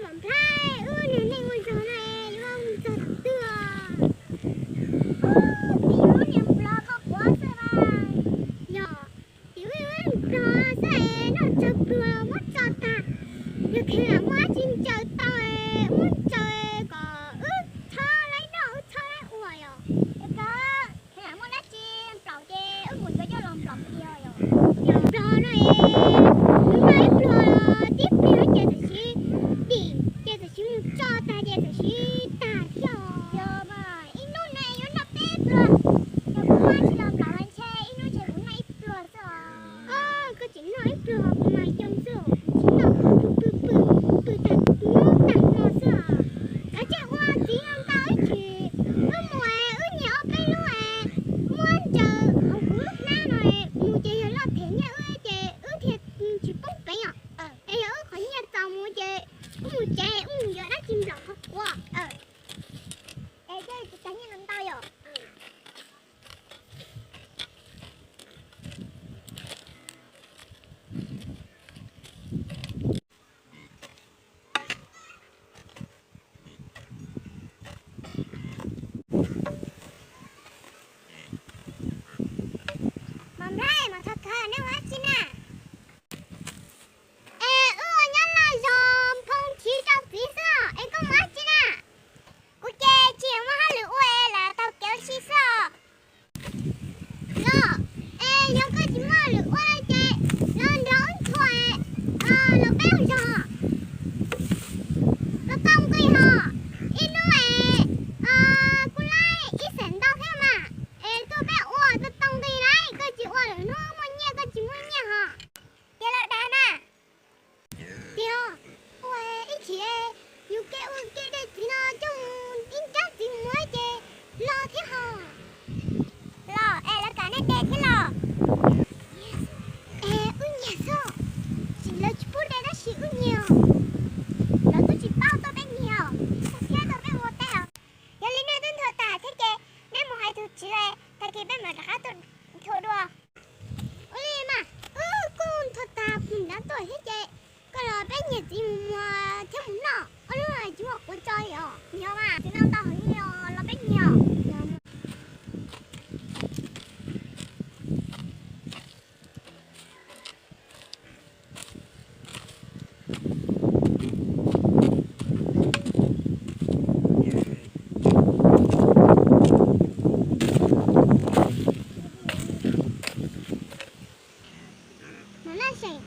Mam Nplhaib, wb niag neej ua zog no yuav mus txog thaum twg os? Ub, tim wb niag nplog kho quav xwb mas. Yog, tim wb niag nplog xwb es noj tsawg pluag muab tso tag. Yog kheev lam muaj dab tsi ntsaws tau es muab ntsaws kom wb txhob laib noj wb txhob laib ua yom. Kheev lam muaj dab tsi nplaum ces wb mus yuav coj los nplaum tiag yom. Yog nplog no es, hnub no ib pluag tib pliag ces txawm siv dim ces txawm siv mus tso tag ces txawm siv tag thiab. Yog mas ib hnub no yuav noj peb pluag. Yog kuv muab tsis los nplaum los ntshe ib hnub ntshe kuv noj ib pluag xwb os. Koj tseem noj ib pluag kuv mas yoo xwb os, kuv tsis noj, pw pw pw, pw tag hnub tag hmo xwb os. Kav tsij ua txiv ntau ib chim, wb mus es wb nyiag ob peb lub es muab ntsaws hauv kuv lub hnab no es mus ces yog loj them nyiaj wb ces wb thiaj tsis poob peev os. Es yog wb qhov nyiaj txaus mus ces wb mus tsev wb mus yuav dab tsi nplaum qhov quav. Es cov nyiaj no ntau yom. Mam Nplhaib, mam Thoj Kawg, neb ua dab tsi na? Es wb ua nyob loj zog nphoo chiv rau txiv xwb os, es koj mus dab tsi na? Kuv ces tsis muaj hauj lwm ua es lam taug kev ua si xwb os. Los, es yog koj tsis muaj hauj lwm ua ces los nrog wb ntxhua, los peb ua zog. Koj tau nqi hos, ib hnub es kuv laib ib xees ntau thiab mas, es tuaj peb ua tau nqi lauj, koj tsis ua lwm hnub muaj nyiaj koj tsis muaj nyiaj hos. Tiag los dag na. Tiag, ua ib chim yus kev ua kev de txiv no coj mus ib nrab txiv muag ces los thiab hos. Los es lawv kam nej de thiab los? Es wb nyiag xwb, sim lawv tsis pub de tab sis wb nyiag os. Lawv twb tsis paub tuaj peb nyiag os, thiab tuaj peb ua teb os. Yog li nej twb nthuav tas thiab ces neb mus hais tus tswv, tag kis peb mam rov qab tuaj nthuav dua. Ua li mas, wb kuj nthuav tas mus nrad tuaj thiab ces koj los peb nyiag txiv mus muag thiab mus noj, ob lub tsis muaj quav tso li os. Yog mas, txiv no ntau heev li os, los peb nyiag. Mam Naj Seem,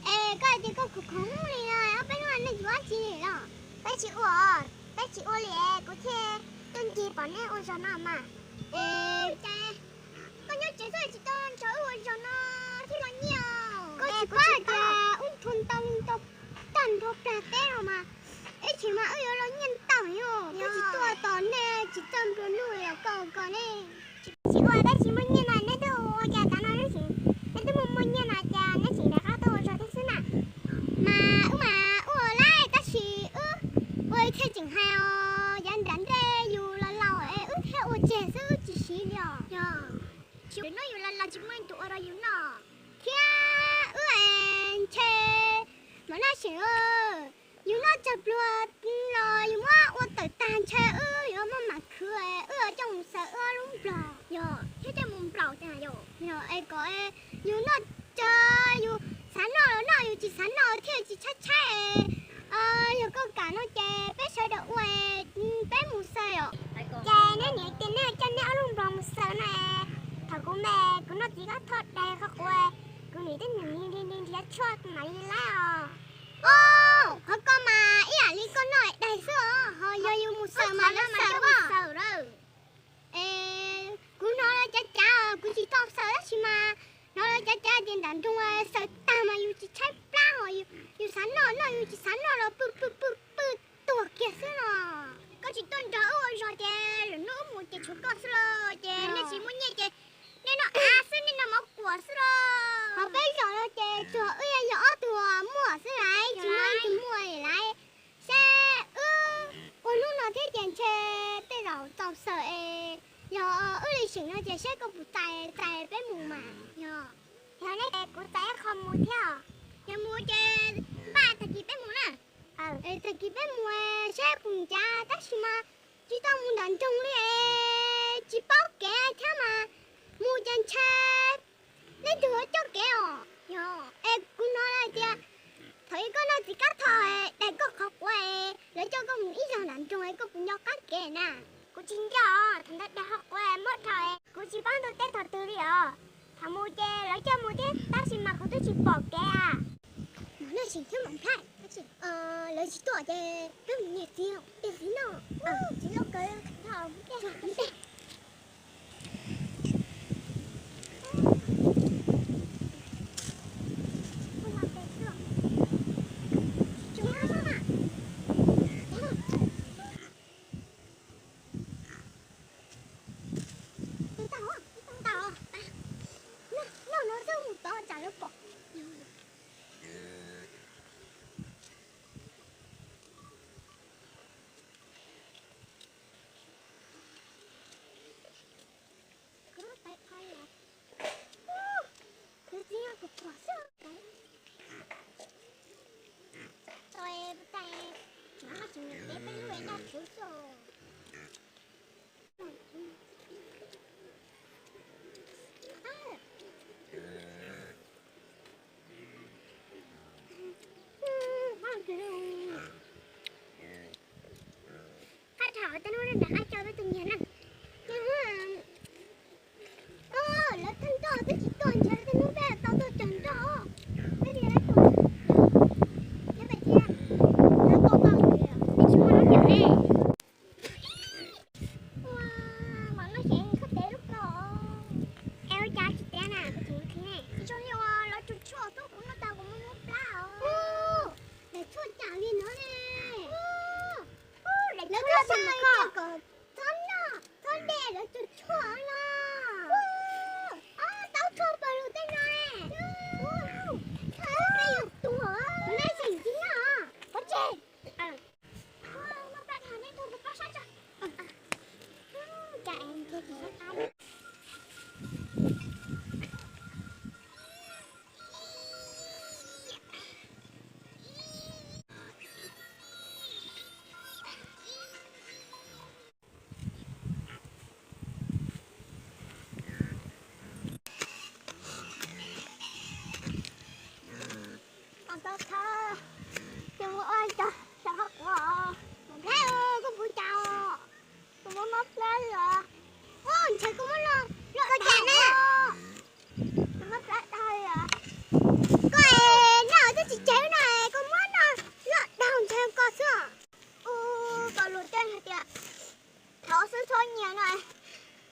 es koj hais tias koj khoom khoom li no, ob peb hnub no nej tsis ua dab tsi li los? Peb tsis ua, peb tsis ua li es kuv thiaj tuaj ncig pom neb ua zog no mas. Es cas koj nyob tsev xwb tsis tau nrog wb ua zog no thiab los nyiaj? Koj tsis paub hais tias wb nrhau ntau ntau tag nrho plag teb no mas, ib chim mas wb yuav los nyiaj ntau yom. Koj tsis tuaj tos nej tsis txawj nplua nuj los koj ua koj ne. Tsis ua tab sis muaj nyiaj no neb twb ua cas tav no neb tseem, neb twb muaj muaj nyiaj no cas neb tseem rov qab tuaj ua zog thiab xwb na? Mas wb mas ua laij tab sis wb ua thiaj tseem hais os, yav nram ntej yus los laus es wb thiaj ua tseg xwb wb tsis siv li os. Yog, tsis hnub yus los laus tsis muaj tus ua rau yus noj. Thiab wb es ntshe Mam Naj Seem, yus noj tsawg pluag los yus muab ua tawm tag ntshe wb yuav maj mam khwv wb coj mus xaws wb ob lub nplog. Yog, thiab coj mus nplaum tas yom. Yog es kom yus noj tsawg yus xav noj los noj, yus tsis xav noj thiaj tsis tshaib tshaib. Yog koj kam no ces peb sawv daws ua, peb mus xaws os. Ces neb niam tias neb coj neb ob lub nplog mus xaws no es, thaum kuv me kuv noj txiv kab thoj daig qhov quav, kuv niam twb nrhiav tshuaj mam li laib os. Qhov ko mas ib yam li koj noj daig xwb os, ho yog yus mus xaws mas lawv xaws os. Es kuv hnov lawv cav cav, kuv tsis tau xaws tab sis mas hnov lawv cav cav tias nram nroog xaws tag mas yus tsis tshaib plab ho, yus xav noj noj, yus tsis xav noj los pw pw pw pw tuag kiag xwb los. Koj tsis tuaj nrog wb ua zog ces lwm hnub wb mus ces tshuav koj xwb los ces nej tsis muaj nyiaj ces nej noj av xwb, nej noj mov kuam xwb los. Ho peb zos no ces tsuas wb yog ob tug muaj xwb laiv, tsis muaj ib tug muaj laiv. Seb wb ua hnub no thiab ces ntshe tej zaum txaus xaws es, yog wb li seem no ces seb koj puas txais, txais peb mus mas. Yog, yog ne kuv txais ib qho mus thiab. Tag kis peb mus saib puas ncav, tab sis mas tsis tau mus nram nroog li es tsis paub kev thiab mas mus ces ntshe leej twg yuav coj kev os. Yog es kuv hnov hais tias thaum ub koj noj txiv kab thos, daim koj qhov quav, lawv coj koj mus ib zaug nram nroog es koj puas nco qab kev na? Kuv tsis nco, thaum ntawd daim qhov quav muab dhau, kuv tsis paub ntuj teb thov twg li os. Thaum mus ces lawv coj mus thiab tab sis mas kuv twb tsis pom kev. Mam Naj Xeem thiab Mam Nplhaib, lawv tsis tuaj ces peb mus nyiag txiv, nyiag txiv noj. Txiv loj kawg. Qab dhau tej hnub nram qab coj peb tuaj nyiag na. Lawv tag nrho twb tsis tuaj ntshe tej hnub peb tau tuaj cog nroj. Peb tias lawv tuaj, lawv pais tias lawv tuaj tau, peb tsis muaj lub nyob ne. Ua, Mam Naj Xeem koj teb lub ko. Es ua cas tsis teb na, kuv tseem qhia ne. Tsis zoo li uas lawv tus tshuaj tuaj kuv noj tag kuv muab noj plab os. Daim tshuaj cas li no ne. Lawv tuaj xav kom txhob noj txhob de lawv tus tshuaj no. Ob tau tshuaj pawg lug tej no. Tshuaj peb yug tuag, Mam Naj Xeem tsis noj. Pov tseg. Ua tau thawj, ces mus ua cov qhov quav. Mam Nplhaib, koj puas cas? Kuv muab mob plab li os. Ua, ntshe koj muab loj, loj dau na. Kuv muab plab dau li os. Koj es noj twb tsis tseg no es koj muab noj loj dau ntshe koj xwb. Ua, kom luag tej hais tias thov xwb txhob nyiag no,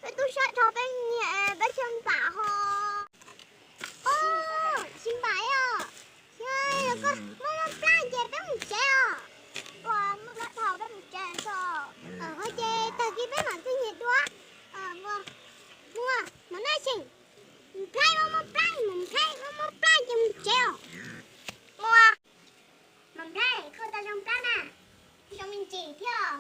peb tub sab dhau peb nyiag peb thiaj npam ho. Tsis npam os. Yog koj muab mob plab ces peb mus tsev os. Ua, mob plab dhau peb mus tsev tso. Ho ces tag kis peb mam tuaj nyiag dua. Ua, Mam Naj Xeem, Nplhaib muab mob plab, Mam Nplhaib muab mob plab ces mus tsev os. Ua, Mam Nplhaib, koj tau zoo plab na, zoo me ntsis thiab.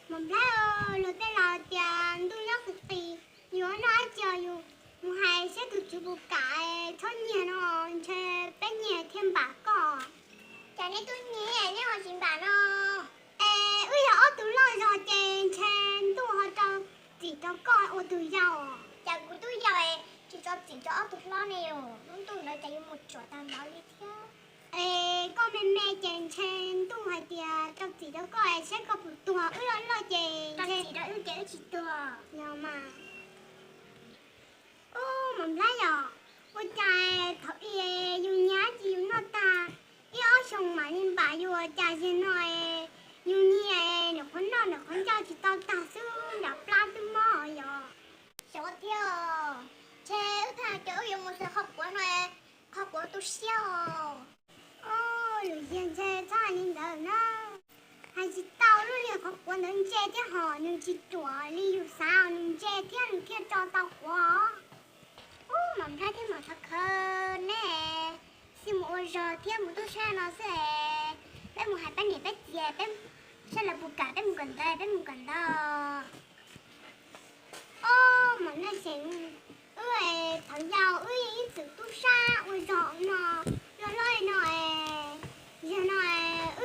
Mam Nplhaib, luag tej laus tias ntuj nyob qis qis, yus noj dab tsi yus mus hais seb tus tswv puas kam txhob nyiag no, ntshe peb nyiag thiaj npam koj. Cas neb tub nyiag neb ho tsis npam no? Es wb yog ob tug loj zog ces ntshe ntuj ho rau txim rau koj ua tus yau. Cas kuv twb yau es tsis tso txim rau ob tug hlob ne yom, lub ntuj ntawd cas yuav mus tsuam tag npaum li thiab. Es koj me me ces ntshe ntuj hais tias rau txim rau koj es saib koj puas tuag, wb loj loj ces rau txim rau wb ces wb tsis tuag. Yog mas. Ub, Mam Nplhaib yom, ua cas thaum ub yus nyiag dab tsi yus noj tag ib ob xyoos mam li npam, yus ua cas zaum no yus nyiag nws qhov noj nws qhov ncauj tsis tau tag xwb nram plab twb mob yom. Xyov thiab, ntshe wb thaj cov wb yuav mus xaws qhov quav no, qhov quav tu siab os. Lwm yam ntshe txhob hais li ntawd na. Hais tsis tau, lub liag qhov quav ntawd ntse thiab hos nws tsis ruam li yus xav, nws ntse thiab nws thiaj tso tau quav. Ub, Mam Nplhaib thiab Mam Thov Khawv, neb xij mus ua zog thiab mus tub sab no xwb es, peb mus hais peb niam peb txiv, peb saib lawv puas kam peb mus kawm ntawv, peb mus kawm ntawv. Ob, Mam Naj Xeem, wb thaum yau wb yeej ib txwm tub sab ua zog no, loj loj li no es, zaum no es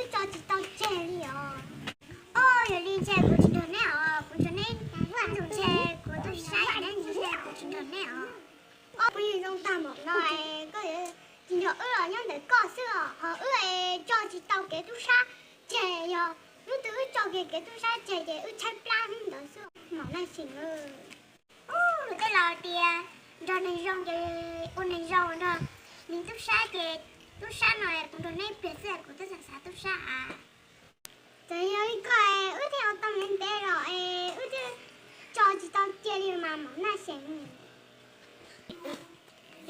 Wb los nyob ntawm koj xwb os, ho wb tso tsis tau kev tub sab tseg, yog hnub twg wb tso kiag kev tub sab tseg ces wb tshaib plab hnub ntawd xwb. Mom Naj Xeem, kuv tej laus tias nrog neeg zoo ces ua neeg zoo, nrog neeg tub sab ces tub sab no, kuv nrog neb pliag xwb kuv twb xav xav tub sab a. Txawm yog li ko wb thiaj ua tau ntev ntev los es wb thiaj tso tsis tau cia li mas Mom Naj Xeem.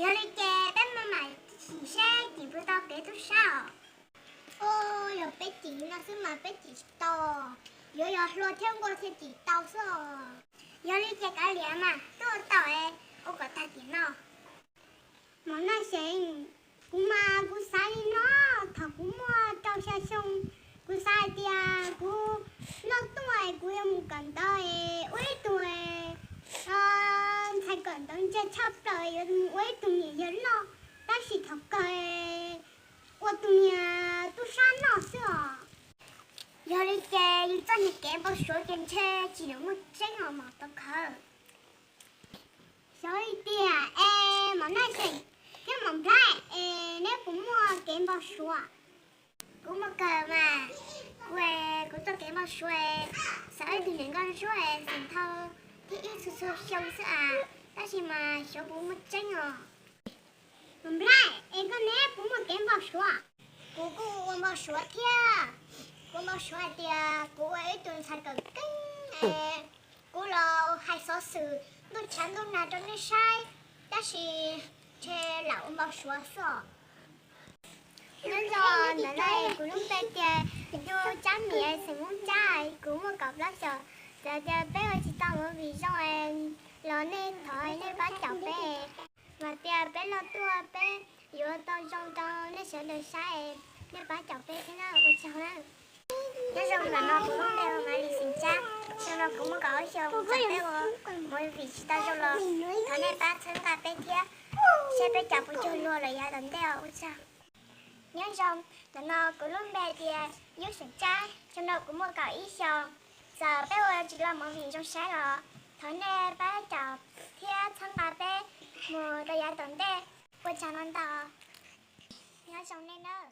Yog li ces peb mam mam cim seb cim puas tau kev tub sab os. Yog peb cim no xwb mas peb cim tsis tau, yuav yog hlua thiab nquag thiaj cim tau xwb os. Yog li ces kav liam mas tuaj tau ua kom tag tiam no. Mom Naj Xeem, kuv mas kuv xav li no, thaum kuv muaj rau xya xyoo, kuv xav hais tias kuv loj tuaj es kuv yuav mus kawm ntawv es ua ib tug ntxhais kawm ntawv ntse tshaj plaws, yuav mus ua ib tug niam yawg loj, tab sis thaum kawg ua tus niag tub sab noj xwb os. Yog li ces yus txoj niag kev npau suav ces ntshe tsis muaj tseeb os mog, tau khawv. Xyov li tiag es Mom Naj Xeem thiab Mom Nplaib es neb puas muaj kev npau suav? Kuv muaj kawg mas, kuv, kuv txoj kev npau suav xav ua ib tug niam nkauj ntsuab es xeem thau thiab ib txhua txhua xyoo xwb as, tab sis mas xyov puas muaj tseeb os. Mom Nplaib, es koj neb puas muaj kev npau suav? Kuv kuj ua npau suav thiab, kuv npau suav hais tias kuv ua ib tug ntxhais kawm keeb es kuv los hais xov xwm ntuj tshav ntuj nag rau nej saib, tab sis ntshe lam ua npau suav xwb os. Nyob zoo, ntawm no kuv lub npe tias Yus Tsab Mim xeem Hmoob Tsab, kuv muaj kaum plaub xyoos. Txawm tias peb ua tsis tau movie zoo los nej thov nej pab caum peb, mas tias peb loj tuaj peb yuav tau zoo rau nej sawv daws saib, nej pab caum peb thiab na, ua tsaug na. Nyob zoo, ntawm no kuv lub npe hu ua Malis xeem Tsab, xyoo no kuv muaj kaum ob xyoos, txawm peb ua movie tsis tau zoo los thov nej pab txhawb nqa peb thiab, seb peb caum puas cuag luag lawm yav tom ntej os, ua tsaug. Nyob zoo, ntawm no kuv lub npe tias Yub xeem Tsab, xyoo no kuv muaj kaum ib xyoos, txawm peb ua tsis tau movie zoo saib los thov nej pab caum thiab txhawb nqa peb mus rau yav tom ntej, ua tsaug ntau ntau. Nyob zoo nej nawb.